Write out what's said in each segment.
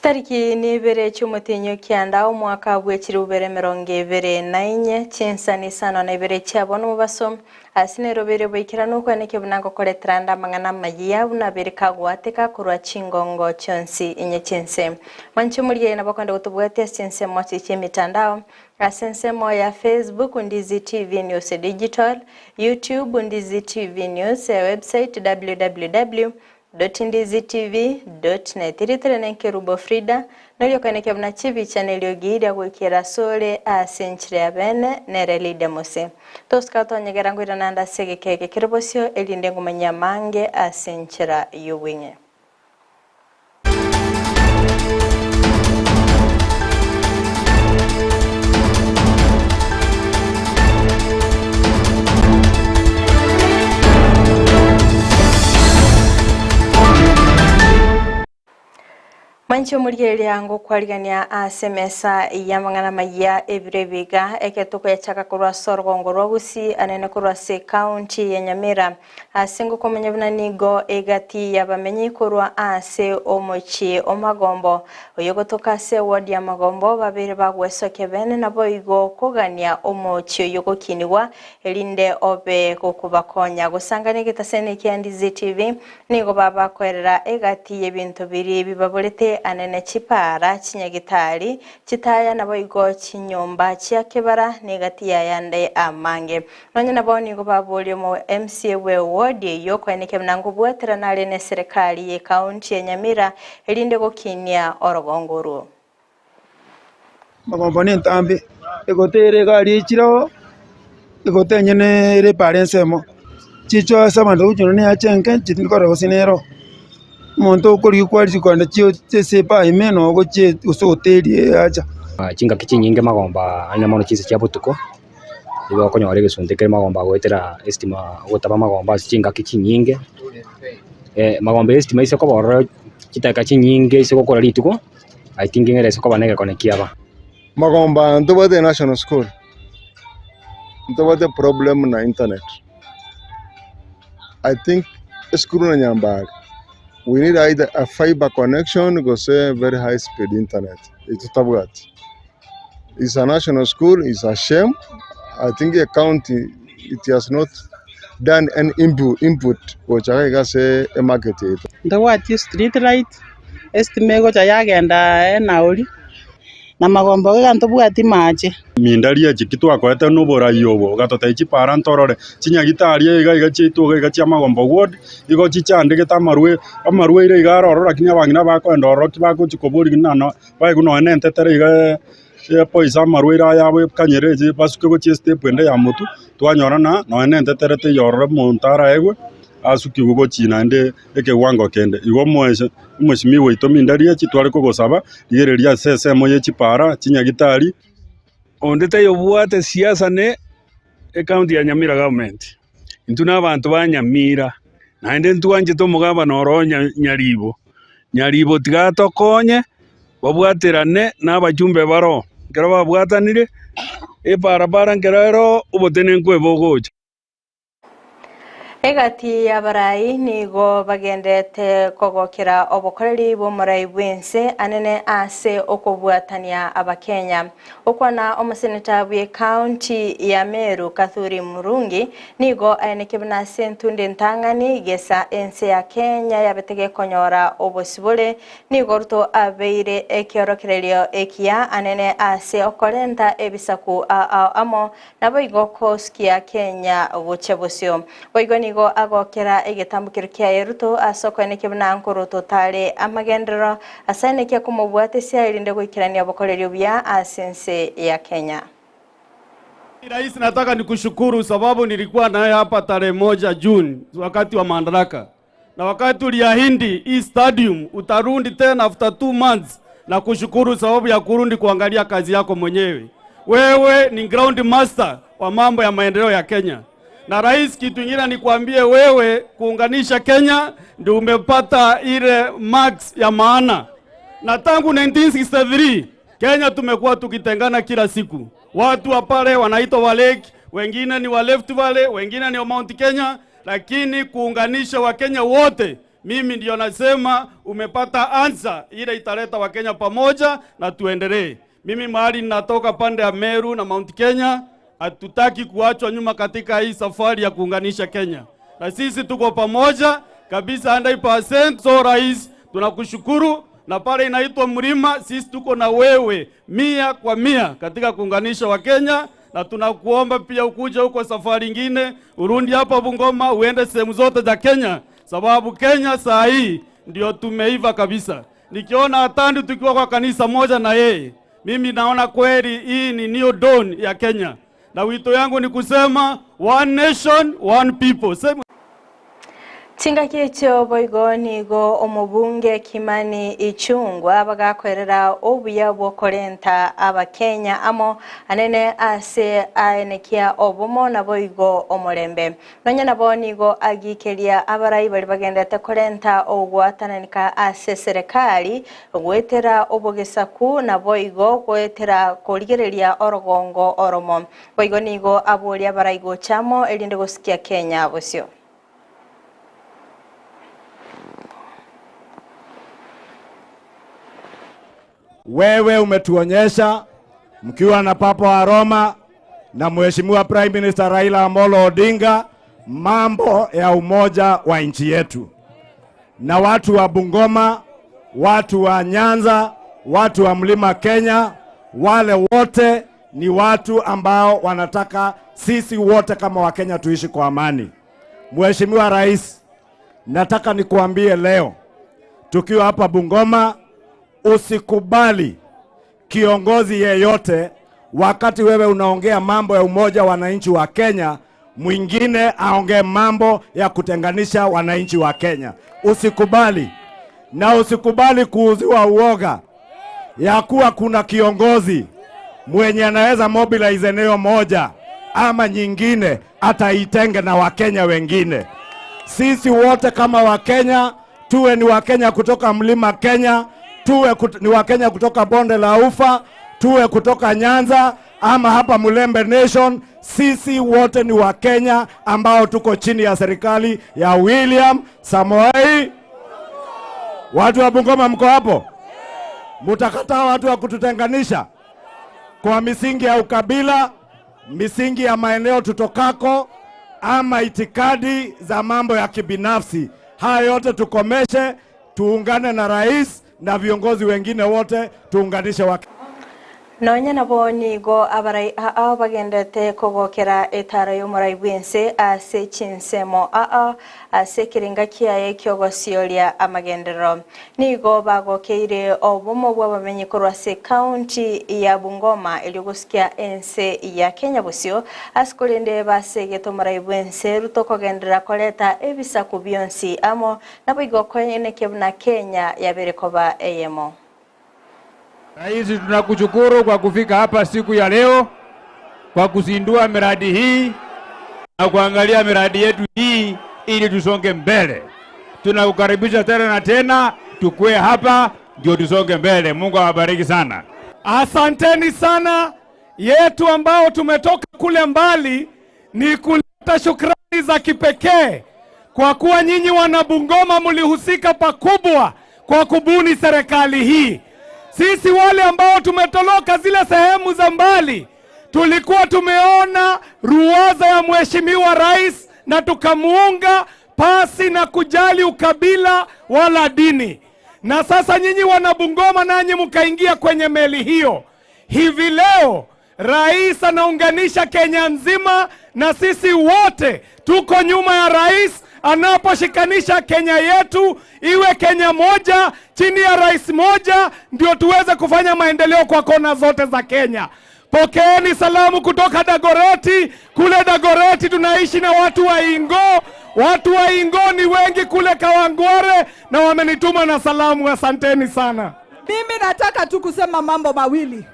Chitariki nibere chi'omotienyi o kianda omwaka bwe chirubere 24, chinsani isano na ibere chia bono omobaso, ase neroberi oboikeranu okwaneke buna ngokoretera ande amang'ana amayia buna abere kagoateka korwa chingongo chionsi inye chi'ense. Mwanche morigererie nabo okogenda gotobwatia ase chinsemo chiria chi'emitandao, ase ensemo ya Facebook Ndizi TV News Digital, YouTube Ndizi TV News, ewebsite www. Ndizitv.net Ritere nenkerubo Frida, noria okoenekia buna chibicha neriogi ria goikera asore ase enchera ya bene, nere Lydia Mose. Tosika tonyegera ngoirana ande ase egeka eke kere bosio, erinde ngomanyie amange ase enchera y'obweng'e. Mwanche omorigereria ngokwarigania ase emesa y'amang'ana amayia ebiro ebiga ekero tokoyachaka korwa ase orogongo rwa Gusii anene korwa ase ekaunti ya Nyamira ase ngokomanya buna nigo egati y'abamenyi korwa ase omochie o Magombo oyogotoka ase eward ya Magombo babere bagwesokia bene naboigo kogania omochie oyio gokinigwa erinde obe gokobakonya gosangania egetaseni kia Ndizi TV Nigo babakoerera egati y'ebinto biria bibaborete anene chipaara, chinyagitari, chitaya naboigo chinyomba chia kebara na egati y'ayande amange. Nonya nabo nigo baboria omo MCA bwe ward eyio koenekia buna ngobwaterana are neserekari ye county ya Nyamira erinde gokinia orogongo orwo. Amagombo nentambe, egote ere egari echire oo, egote enyene ere epara ensemo, chicho ase abanto bagochia neache enke chitindi korora gose nero. Omonto okorigia kwarigia kogenda chio ase epaa ime noo ogochia gose hoteli eacha. Chingaki chinyinge magomba aye mono chinsa chia botuko, nigo okonyora egesunte kere magomba goetera esitima ogotaba amagomba ase chingaki chinyinge, magomba ya esitima ase koba ororo chidakika chinyinge ase gokora rituko. I think ng'ere ase koba negekone kiaba. Magomba ntobwate national school, ntobwate problem na internet. I think esukuru na Nyambari we need either a fiber connection gose very high speed internet eye totabwati. It's a national school, it's a shame, I think ecounty it has not done any input gocha iga iga ase emarket yaito. Ntobwati street light, estima egocha yagenda enauri, na amagombo iga ntobwati mache. Mindaria echi ki twakoete noborai obo, ogatotebia chipara ntorore, chinyagitari iga iga chiaito iga iga chiamagombo ward, igo chichandegete amarwe amarwaire iga aro ororo lakini abang'ina bakoenda ororo ki bagochi koboria ng'a no baigwe nonya na entetere iga epoison amarwaire aya abo ekanyere echi basuke gochia estep ende ya motwe, twanyora ng'a nonya na entetere teiyo ororo omonto araegwe, asukigwe gochia naende ekewango kende. Igo omoeso omwesimigwa oito mindaria echi tware kogosaba, rigereria ase ensemo ye chipara, chinyagitari. Onde taiyo obwate siasa ne ecounty ya Nyamira government. Intwe na abanto ba Nyamira, naende ntwanchete omogabana oro Nyaribo. Nyaribo tiga atokonye, babwaterane na abachumbe baroo. Ekero babwatanire, ebarabara nkero ero obotenenku ebogocha. Egati y'abarai nigo bagenderete kogokera obokoreri bw'omorai bw'ense anene ase okobwatania Abakenya. Okwana omoseneta bw'ecounty ya Meru Kathuri Murungi nigo aeneke buna ase entunde entang'ani gesa ense ya Kenya yabete gekonyora obosibore nigo Ruto abeire ekiorokererio ekiya anene ase okorenta ebisaku ao amo Naboigo kosukia Kenya gochia bosio. Boigo nigo agokera egetambokero kiaye Ruto ase okoenekia buna nkoruto tare amagenderero ase aenekia komobwatesia erinde goikerania obokoreri obuya ase ense ya Kenya. Rais, nataka nikushukuru sababu nilikuwa nawe hapa tarehe moja June wakati wa Madaraka, na wakati uliahidi hii stadium utarundi tena after 2 months, na kushukuru sababu ya kurundi kuangalia kazi yako mwenyewe. Wewe ni ground master wa mambo ya maendeleo ya Kenya. Na rais, kitu ingine nikwambie wewe, kuunganisha Kenya ndio umepata ile marks ya maana. Na tangu 1963 Kenya tumekuwa tukitengana kila siku. Watu wa pale wanaitwa wa Lake, wengine ni wa Left Valley, wengine ni wa Mount Kenya, lakini kuunganisha Wakenya wote Mimi ndio nasema umepata answer ile italeta Wakenya pamoja na tuendelee. Mimi mahali ninatoka pande ya Meru na Mount Kenya, hatutaki kuachwa nyuma katika hii safari ya kuunganisha Kenya, na sisi tuko pamoja kabisa 100%. So rais, tunakushukuru na pale inaitwa mlima, sisi tuko na wewe 100% katika kuunganisha Wakenya, na tunakuomba pia ukuje huko safari ingine, urundi hapa Bungoma, uende sehemu zote za Kenya, sababu Kenya saa hii ndio tumeiva kabisa. Nikiona Atandi tukiwa kwa kanisa moja na yeye, mimi naona kweli hii ni new dawn ya Kenya, na wito yangu ni kusema one nation one people. Sema Chingaki echio boigo nigo omobunge Kimani Ichung'wa bagakwerera obuya bw'okorenta abakenya amo anene ase aenekia obomo na boigo omorembe. Nonya nabo nigo agikeria abarai bari bagendete korenta ogwatananika ase serikali gwetera obogesaku na boigo gwetera korigereria orogongo oromo. Boigo nigo aboria abarai gochamo erinde gosikia Kenya bosio. Wewe umetuonyesha mkiwa na Papa wa Roma na Mheshimiwa Prime Minister Raila Amolo Odinga mambo ya umoja wa nchi yetu, na watu wa Bungoma, watu wa Nyanza, watu wa Mlima Kenya, wale wote ni watu ambao wanataka sisi wote kama Wakenya tuishi kwa amani. Mheshimiwa Rais, nataka nikuambie leo tukiwa hapa Bungoma, usikubali kiongozi yeyote wakati wewe unaongea mambo ya umoja wananchi wa Kenya, mwingine aongee mambo ya kutenganisha wananchi wa Kenya. Usikubali, na usikubali kuuziwa uoga ya kuwa kuna kiongozi mwenye anaweza mobilize eneo moja ama nyingine ataitenge na Wakenya wengine. Sisi wote kama Wakenya, tuwe ni Wakenya kutoka Mlima Kenya, tuwe ni Wakenya kutoka Bonde la Ufa, tuwe kutoka Nyanza ama hapa Mulembe Nation, sisi wote ni Wakenya ambao tuko chini ya serikali ya William Samoei. Watu wa Bungoma mko hapo? Mutakataa watu wa kututenganisha kwa misingi ya ukabila, misingi ya maeneo tutokako, ama itikadi za mambo ya kibinafsi. Haya yote tukomeshe, tuungane na rais na viongozi wengine wote, tuunganishe wa Nonya nabo nigo abarai aa bagendete kogokera etara y'omorai bwense ase chinsemo aa ase ekerenga kiaye kiogosioria amagenderero. Nigo bagokeire obomo bwa abamenyi korwa ase county ya Bungoma erio gosikia ense ya Kenya bosio ase korende basegete omorai bwense Ruto kogenderera koreta ebisaku bionsi amo nabo igo koeneke buna Kenya yabere koba eyemo. Rais, tunakushukuru kwa kufika hapa siku ya leo kwa kuzindua miradi hii na kuangalia miradi yetu hii ili tusonge mbele. Tunakukaribisha tena na tena, tukue hapa ndio tusonge mbele. Mungu awabariki sana. Asanteni sana yetu ambao tumetoka kule mbali, ni kuleta shukrani za kipekee kwa kuwa nyinyi wana Bungoma mlihusika pakubwa kwa kubuni serikali hii. Sisi wale ambao tumetoloka zile sehemu za mbali tulikuwa tumeona ruwaza ya Mheshimiwa Rais na tukamuunga pasi na kujali ukabila wala dini. Na sasa nyinyi wana Bungoma nanyi mkaingia kwenye meli hiyo. Hivi leo rais anaunganisha Kenya nzima na sisi wote tuko nyuma ya rais anaposhikanisha Kenya yetu iwe Kenya moja chini ya rais moja, ndio tuweze kufanya maendeleo kwa kona zote za Kenya. Pokeeni salamu kutoka Dagoreti. Kule Dagoreti tunaishi na watu wa Ingo. Watu wa Ingo ni wengi kule Kawangware na wamenituma na salamu. Asanteni sana. Mimi nataka tu kusema mambo mawili.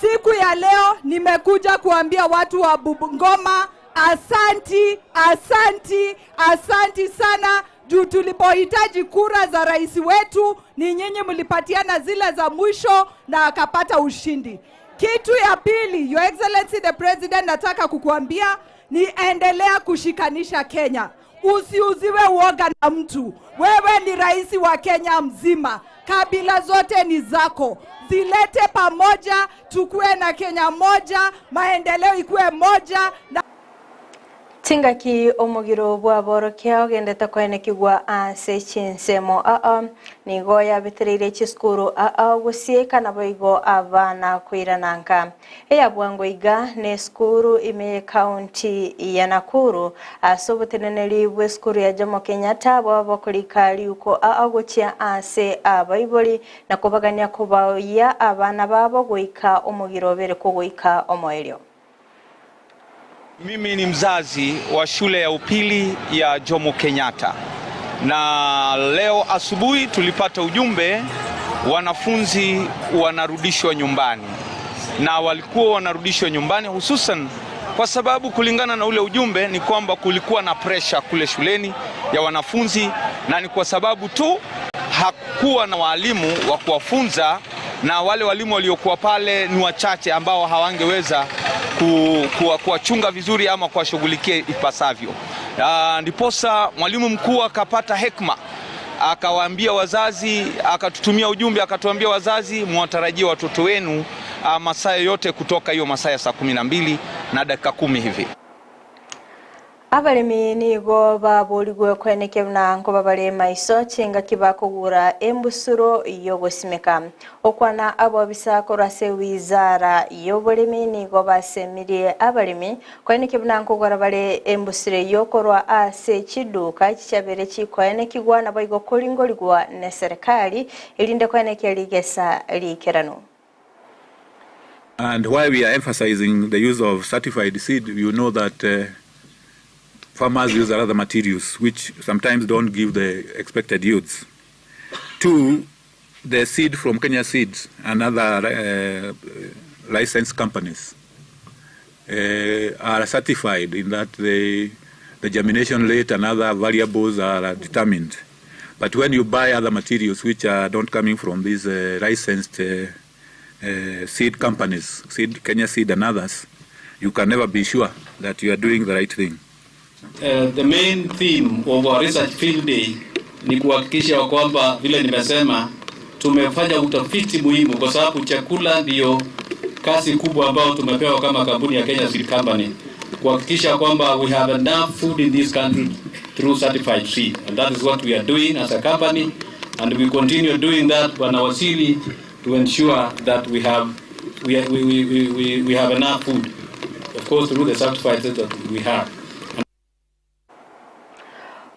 Siku ya leo nimekuja kuambia watu wa Bungoma asanti, asanti, asanti sana juu tulipohitaji kura za rais wetu ni nyinyi mlipatiana zile za mwisho na akapata ushindi. Kitu ya pili, Your Excellency the President, nataka kukuambia ni endelea kushikanisha Kenya. Usiuziwe uoga na mtu. Wewe ni rais wa Kenya mzima, kabila zote ni zako, zilete pamoja, tukuwe na Kenya moja, maendeleo ikuwe moja na Chingaki omogiro bwaborokia ogendete koenekigwa ase chinsemo aa nigo yabetereire chisukuru aa gosieka naboigo abana koirananka eya bwango iga na esukuru ime ye county ya Nakuru ase oboteneneri bwa esukuru ya Jomo Kenyatta bwaba bokorika riuko aa gochia ase abaibori na kobagania kobaoyia abana babo goika omogiro obere kogoika omoerio. Mimi ni mzazi wa shule ya upili ya Jomo Kenyatta, na leo asubuhi tulipata ujumbe wanafunzi wanarudishwa nyumbani, na walikuwa wanarudishwa nyumbani hususan kwa sababu kulingana na ule ujumbe ni kwamba kulikuwa na presha kule shuleni ya wanafunzi, na ni kwa sababu tu hakuwa na walimu wa kuwafunza, na wale walimu waliokuwa pale ni wachache ambao hawangeweza kuwachunga vizuri ama kuwashughulikia ipasavyo. Ndiposa mwalimu mkuu akapata hekma akawaambia wazazi, akatutumia ujumbe akatuambia wazazi, mwatarajie watoto wenu masaa yote kutoka hiyo masaa ya saa 12 na dakika 10 hivi. Abalimi nigo baborigwe kweneke buna nkoba bare maiso chingaki bakogura embusuro yogosimeka okwana abobisa korwa ase wizara y'oboremi nigo basemirie abalimi kweneke buna nkogora bare embusuro yokorwa ase chiduka chichabere chikoenekigwa naboigo koringorigwa ne serikali erinde kweneke rigesa rikerano. And why we are emphasizing the use of certified seed, you know that farmers use other materials which sometimes don't give the expected yields. Two, the seed from Kenya Seeds and other licensed companies are certified in that the germination rate and other variables are determined. But when you buy other materials which are not coming from these licensed seed companies, Kenya Seed and others, you can never be sure that you are doing the right thing. The main theme of our research field day ni kuhakikisha kwamba vile nimesema tumefanya utafiti muhimu, kwa sababu chakula ndiyo kazi kubwa ambayo tumepewa kama kampuni ya Kenya Seed Company, kuhakikisha kwamba we have enough food in this country through certified seed, and that is what we are doing as a company, and we continue doing that, Bwana Waziri, to ensure that we have we, we, we, we, we have enough food, of course through the certified seed that we have.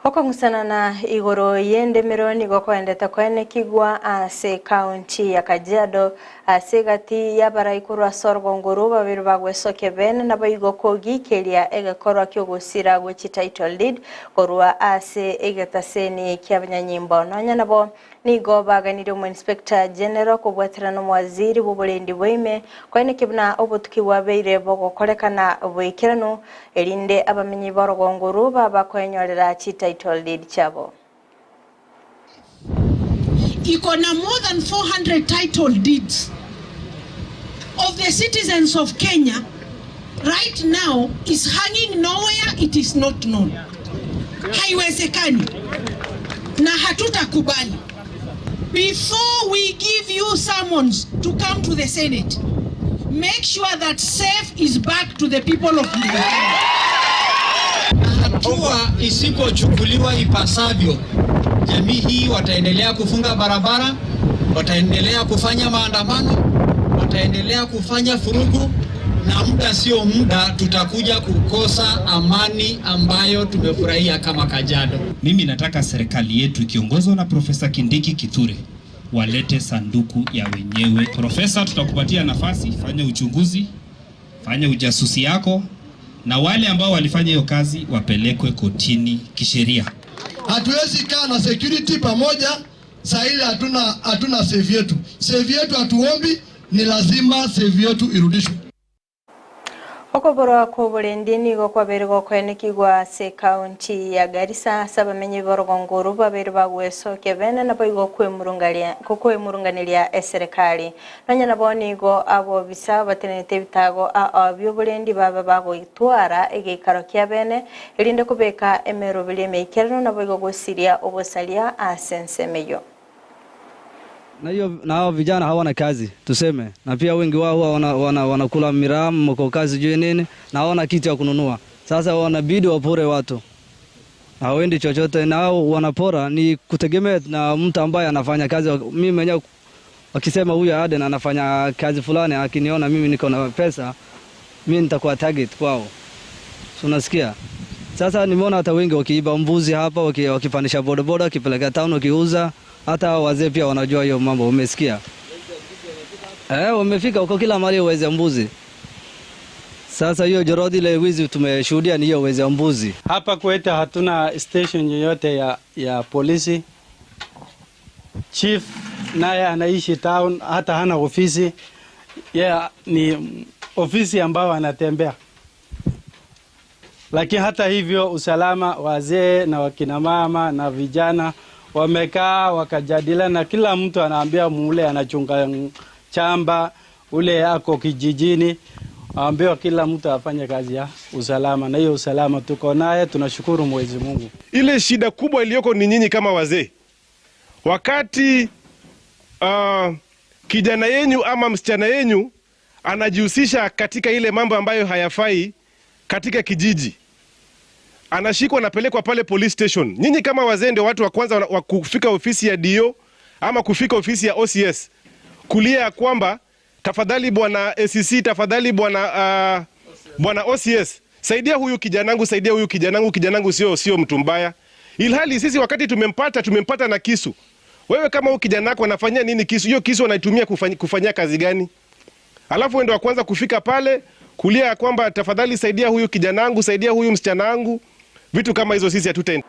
Okong'usana na igoro y'endemero nigo koendete koenekigwa ase county ya Kajiado ase gati y'abaraikorwa ase orogongoro babere bagwesokia bene naboigo kogikeria egekorwa kiogosira gwechi title deed korwa ase egetaseni kia abanyanyimbo nonya nabo nigo baganire omo inspector general kobwaterana omwaziri bw'oborendi bwaime koeneki buna obotuki bwabeire bogokorekana bwaikeranu erinde abamenyi ba orogongoro babakoenyorera chi title deed chabo. Iko na more than 400 title deeds of the citizens of Kenya right now is hanging nowhere, it is not known. Haiwezekani na hatutakubali. Before we give you summons to come to the Senate, make sure that safe is back to the people of Mlima. Hatua isipochukuliwa ipasavyo, jamii hii wataendelea kufunga barabara, wataendelea kufanya maandamano, wataendelea kufanya furugu, na muda sio muda tutakuja kukosa amani ambayo tumefurahia kama Kajiado. Mimi nataka serikali yetu ikiongozwa na Profesa Kindiki Kithure walete sanduku ya wenyewe. Profesa, tutakupatia nafasi, fanya uchunguzi, fanya ujasusi yako, na wale ambao walifanya hiyo kazi wapelekwe kotini kisheria. Hatuwezi kaa na security pamoja saa ile hatuna safe yetu. Safe yetu hatuombi, ni lazima safe yetu irudishwe. Okoborwa kwa oborendi nigo kwabeire gokoenekigwa ase ekaunti ya Garissa ase abamenyi b'orogongo orwo babeire bagwesokia bene naboigo kwemurunganeria eserekari. Nonya nabo nigo abobisa batenenete ebitago ao bi'oborendi babe bagotwara egeikaro kia bene erinde kobeka emeroberi emeikeranu naboigo gosiria obosaria ase ensemo eyio. Na hiyo na hao vijana hawana kazi tuseme, na pia wengi wao huwa wana, wana, wanakula miraa mokoka sijui nini na hawana kitu ya kununua. Sasa wanabidi wapore watu, hawaendi chochote, na hao wanapora ni kutegemea na mtu ambaye anafanya kazi. Mimi mwenyewe wakisema huyu Aden anafanya kazi fulani, akiniona mimi niko na pesa, mimi nitakuwa target kwao, si unasikia? Sasa nimeona hata wengi wakiiba mbuzi hapa, wakipandisha bodaboda, wakipeleka town, wakiuza. Hata wazee pia wanajua hiyo mambo, umesikia? Eh, wamefika huko kila mahali wezi mbuzi. Sasa hiyo jorodi ile wizi tumeshuhudia ni hiyo wezi mbuzi. Hapa kwetu hatuna station yoyote ya polisi. Chief naye anaishi town, hata hana ofisi. Yeah, ni ofisi ambao anatembea. Lakini hata hivyo usalama, wazee na wakina mama na vijana wamekaa wakajadiliana, kila mtu anaambia mule anachunga chamba, ule ako kijijini, aambiwa kila mtu afanye kazi ya usalama, na hiyo usalama tuko naye, tunashukuru Mwenyezi Mungu. Ile shida kubwa iliyoko ni nyinyi kama wazee, wakati kijana yenyu ama msichana yenyu anajihusisha katika ile mambo ambayo hayafai katika kijiji, anashikwa anapelekwa pale police station. Nyinyi kama wazee ndio watu wa kwanza wa kufika ofisi ya DO ama kufika ofisi ya OCS kulia ya kwamba tafadhali bwana ACC, tafadhali bwana OCS, saidia huyu kijanangu, saidia huyu kijanangu, kijanangu sio mtu mbaya. Ilhali sisi wakati tumempata na kisu. Wewe kama huyu kijana wako anafanyia nini kisu? Hiyo kisu anaitumia kufanyia kazi gani? Alafu wewe ndio wa kwanza kufika pale kulia ya kwamba tafadhali saidia huyu kijanangu, saidia huyu msichana wangu. Vitu kama hizo sisi hatuta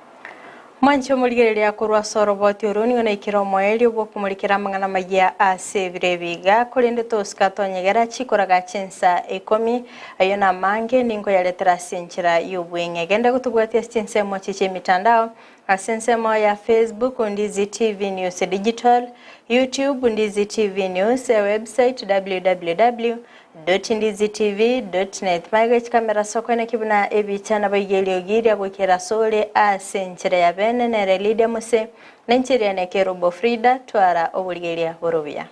Mwancho murigereria korwa soroboti oro nigo naikire omoerio bwokumurikira amang'ana maya ase ebiro ebiga korende tosika twanyegera chikoraga chinsa 10 ayo na mange ningo yaretera ase enchera ya obweng'e. Genda gotobwatia ase chinsemo chiche emitandao ase ensemo ya Facebook Ndizi TV News Digital, YouTube Ndizi TV News, website www.ndizitv.net. Maiga chikamera soko na kibuna ebichana baigelio gwikira sole ase enchera ya bene nere Lydia Muse na enchera ya Nekerubo Frida twara obuligeria borobia.